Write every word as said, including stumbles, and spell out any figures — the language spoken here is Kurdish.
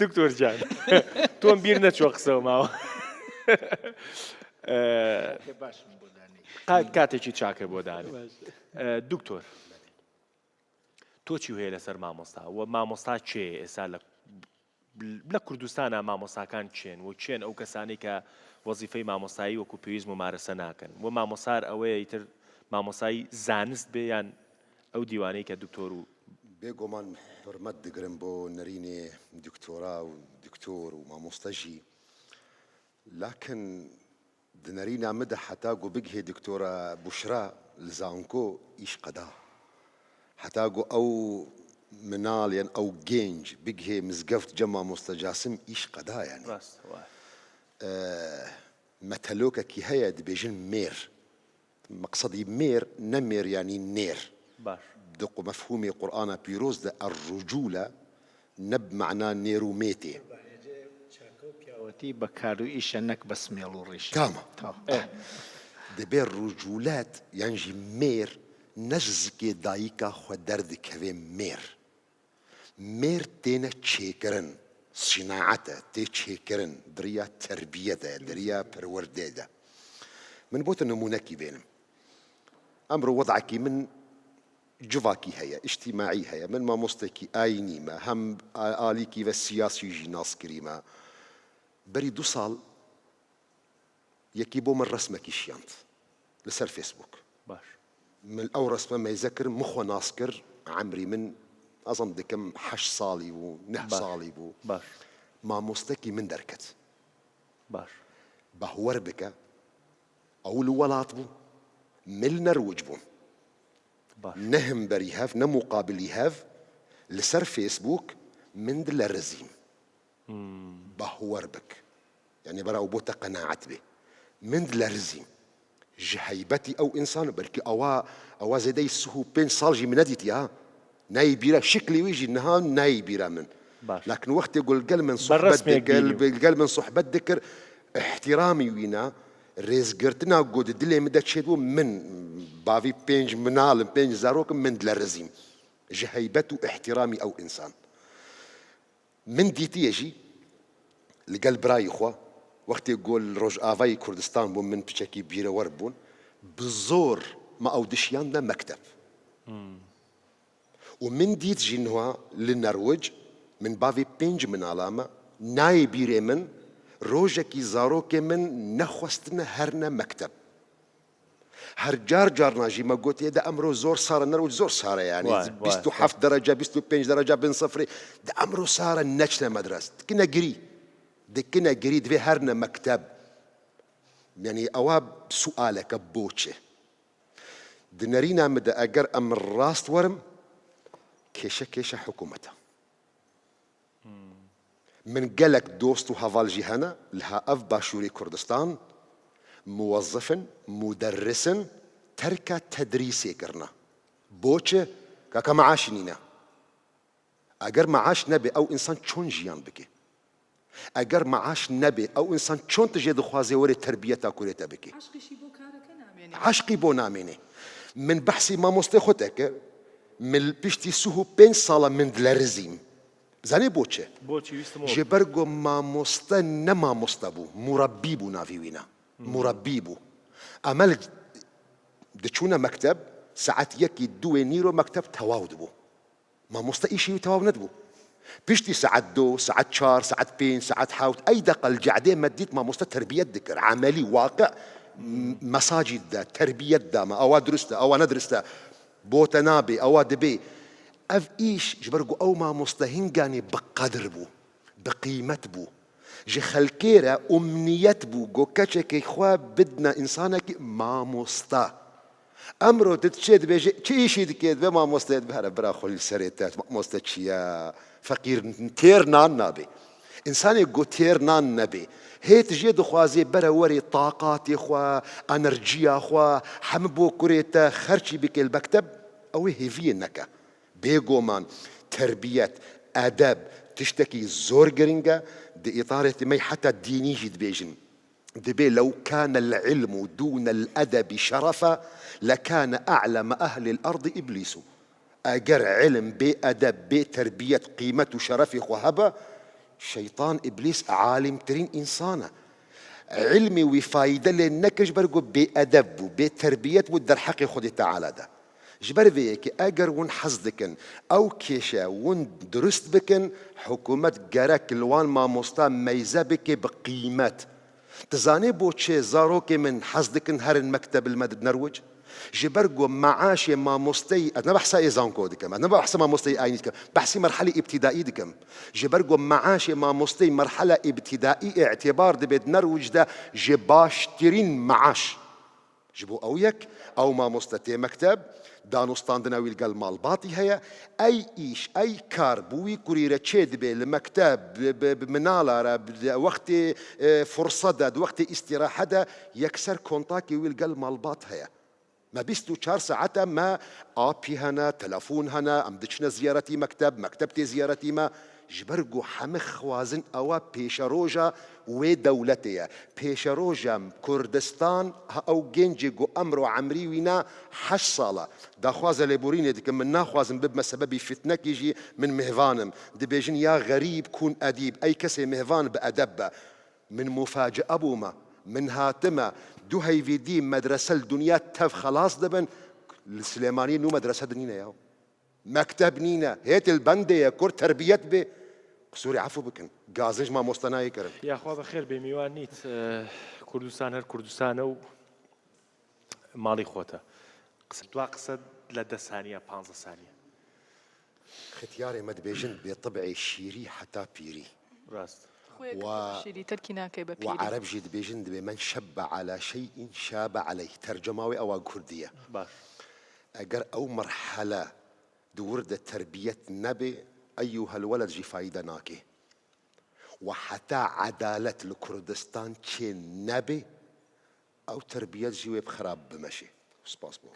دکتۆر جان، تۆم بیر نەچوە قسە و ماوە. ئە، کاتێکی باش بۆ دانێ. قا-، کاتێکی چاکە بۆ دانێ. باش. ئە، دکتۆر، تۆ چی هەیە لەسەر مامۆستا؟ و مامۆستا کێ ئێستا لە، لە کوردستانا مامۆستاکان کێن؟ و کێن ئەو کەسانەی کە وەزیفەی مامۆستایی وەکو پێویست ممارەسە ناکەن؟ و مامۆستا هەر ئەوەیە ئیتر مامۆستایی زانست بێ یان ئەو دیوانەی کە دکتۆر و بێگومان حورمەت دەگرم بۆ نەرینێ دکتۆرا و دکتۆر و مامۆستەژی. لکن دنەرینا مدە حتا گو بگهێ دکتۆرە بوشرا لە زانکۆ ئیش قەدا. حتا گو ئەو مناڵ یان ئەو گەنج بگهێ مزگەفت جە مامۆستە جاسم ئیش قەدا یعنی. ڕاست، وای. ئە، مەتەلۆکەکی هەیە دەبێژن مێر. مەقسەدی مێر، نە مێر یعنی نێر. باش. دق و مەفهومی قورئانا پیرۆز دە الرجولە نە بمعنا نێر و مێتێ. چاکە و پیاوەتی بە کار و ئیشە نەک بە سمێڵ و ڕیشە. تامە. تا. ئە. دەبێ ڕجولەت یان ژی مێر نە ژ زکێ دایکا خۆ دەردکەوێ مێر. مێر تێنە چێکردن، سیناعەتە، تێ چێکردن، دریا تەربیەتە، دریا پەروەردەیە. من بۆتە نمونەکی بێنم. ئەمڕۆ وەضعەکی من جڤاکی هەیە، ئیجتیماعی هەیە. من مامۆستێکی ئاینیمە، هەم ئا-، ئالیکی ڤە سیاسی ژی ناس کریمە. بەری دوو ساڵ یەکی بۆ من ڕسمێکی شیاند لەسەر فێسبوک. باش. من ئەو ڕسمە مەیزە کرد، مخۆ ناس کرد، عەمری من ئەزم دکم هەشت ساڵی بوو، نە باش. ساڵی بوو. باش. مامۆستەکی من دەرکەت. باش. بەهوەر بکە، ئەو لە وەڵات بوو، من لە نەروج بووم. باش. نە هەمبەری هەڤ، نە مقابلی هەڤ، لەسەر فێسبوک من دلە رزیم. بەهوەر بک. یعنی بەراو بۆتە قەناعەت بێ. من دلە رزیم. ژ هەیبەتی ئەو ئینسان، بەلکی ئەوە، ئەوە زێدەی سه و پێنج ساڵ ژی منە دیتیا. نای بیرە شکلی وی ژی نها نای بیرە من. باش. لکن وەختێ گل گەل من بە صحبت ڕسمێک دکر، بینی. گل گەل من صحبت دکر، احترامی وینا، رێزگرتنا گۆ دە دلێ مدە چێت بوو من باوی پێنج مناڵم، پێنج زارۆکم من دلە رزیم. ژ هەیبەت و احترامی ئەو ئینسان. من دیتیە ژی لەگەل برای خوا، وەختێ گۆ لە ڕۆژئاڤای کوردستان بوون، من پچەکی بیرەوەر بوون، بزۆر ما ئەو دشیاندە مەکتەب. و من دیت ژی نوا لە نەروج، من باوی پێنج مناڵامە، نای بیرێ من، ڕۆژەکی زارۆکێ من نەخواستنە هەرنە مەکتەب. هەر جار جار ناژی مە گوتێ، دە ئەمڕۆ زۆر سارە، نەروج زۆر سارە، یعنی وای، وای. بیست و هەفت دەرەجە، بیست و پێنج دەرەجە بن سفری، دە ئەمڕۆ سارە نەچنە مەدرەس. دکنە گری. دکنە گری، دبێ هەرنە مەکتەب. یعنی ئەوە سوالەکە بۆچێ؟ دنەرینا مدە ئەگەر ئەم ڕاست وەرم، کێشە کێشە حکوومەتە. من گەلەک دۆست و هەڤال ژی هەنە، لە ها ئەڤ باشووری کوردستان، موەزفن، مودەرسن، تەرکە تەدریسێ کردنە. بۆچێ؟ کاکە مەعاش نینە. ئەگەر مەعاش نەبێ، ئەو ئینسان چۆن ژیان بکێ؟ ئەگەر مەعاش نەبێ، ئەو ئینسان چۆن تژێ دخوازێ وەرێ تەربیەتا کورێتە بکێ؟ عەشقیشی بۆ کارەکە نامێنێ. عەشقی بۆ نامێنێ. من بەحسی مامۆستێ خۆتە کرد، من پشتی سه و پێنج ساڵە من دلە رزیم. زانێ بۆچێ؟ بۆچی ویستم ئەوە؟ ژێ بەرگۆ مامۆستە نە مامۆستە بوو، مورەبی بوو ناوی وینە. مورەبی بوو. ئەمە لە دچوونە مەکتەب، سەعەت یەکی دوێ نیرۆ مەکتەب تەواو دبوو. مامۆستا ئیشی وی تەواو نەدبوو. پشتی سەعەت دو، سەعەت چار، سەعەت پێنج، سەعەت حەوت، ئەی دەقە لە جەعدێ مە دیت مامۆستا تەربیەت دکرد، عەمەلی، واقع، م-، مەساجی دا، تەربیەت دامە، ئەوە دروستە، ئەوە نەدروستە، بۆتە نابێ، ئەوە دبێ. ئەڤ ئیش ژ بەرگو ئەو مامۆستا هنگانی بقەدر بوو، بقیمەت بوو. ژ خەلکێرە ئومنیەت بوو، گۆ کەچێکی خوا بدنە ئینسانێکی مامۆستا. ئەمڕۆ دت چێ دبێژێ، چ ئیشی دکێت بێ مامۆستێت بهرە برا خۆ لە سەرێتە، مامۆستە چییە؟ فەقیر تێر نان نابێ. ئینسانێک گۆ تێر نان نەبێ. هێت ژێ دخوازێ بەرە وەرێ تاقاتێ خوا، ئەنەرجیا خوا، هەمە بۆ کورێتە خەرچی بکێ لە مەکتەب، ئەوێ هێڤیە نەکە. بێگۆمان تەربیەت، ئەدەب، تشتێکی زۆر گرنگە، دە ئیتارێتی مەی حتا دینی ژی دبێژن. دبێ لو كان العلم دون الأدب شرفا لكان أعلم أهل الأرض إبليس. ئەگەر علم بێ ئەدەب، بێ تەربیەت، قیمەت و شەرەفی خۆ هەبە، Şeytan, Îblîs alimtirîn însan e. Îlmê wî fayde lê nekir, ji ber ku bêedeb bû, bêterbiyet bû derheqê Xwedê Teala de. Ji ber vê yekê eger hûn hez dikin ew kêşe hûn dirust bikin, hikûmet gerek li wan mamosta meyze bike bi qîmet. Tu zanî bo çi zarokê min hez dikin herin mekteb li me di Nerwic? Ji ber ku meaşê mamosteyî, ez ne behsa ê zanko dikim, ez ne behsa mamosteyî aynî dikim, behsî merhelê îbtîdaî dikim. Ji ber ku meaşê mamosteyî merhela îbtîdaî îtibar dibe di Nerwic de ji baştirîn meaş. Ji bo ew yek, ew mamoste tê mekteb, danûstandina wî li gel malbatî heye. Ey îş, ey kar bi wî kurî re çê dibe li mekteb, bi, bi, bi minala re, bi, di wextê, e, furse de, di wextê îstîrahe de yekser kontakê wî li gel malbat heye. Me bîst û çar saete me apî hene, telefon hene, em diçine ziyaretî mekteb, mekteb tê ziyaretî me. Ji ber ku heme xwazin ewa pêşeroja wê dewletê ye. Pêşeroja Kurdistan, ha ew gencê ku emro emrî wî ne heşt sal e. Daxwaza lêborînê dikim, min naxwazin bibime sebebî fitnekî jî, min mêvan im. Dibêjin ya xerîb kûn edîb, ey kesê mêvan bi edeb be. Min mufacia bûme, min hatime, du heyvî dî medrese li dinya tev xelas dibin, li Silêmaniyê nû medrese dinîne ya. Mekteb nîne, hêt li bendê ye, kur terbiyet bê. Qisûrê efû bikin. Gazin ji mamoste nayê kirin. Yaxwa bi xêr bê, mîwan nît. Eh, Kurdistan her Kurdistan e û malî xwe te. Qise, dua qise le deh saniye, panzdeh saniye. Xityarê me dibêjin bê tib'ê şîrî heta pîrî. Rast. Xwê Wa- şîrî terkî nake be Wa pîrî. Ereb jî dibêjin dibê men şebbe ala şey'in şabe aleyh. Tercuma wê ewa kurdî ye. Baş. Eger ew merhele di wir de terbiyet nebe, eyyuhel weled jî fayde nake. Wa heta edalet li Kurdistan çê nebe, ew terbiyet jî wê bi xerab bimeşe. Spas bo.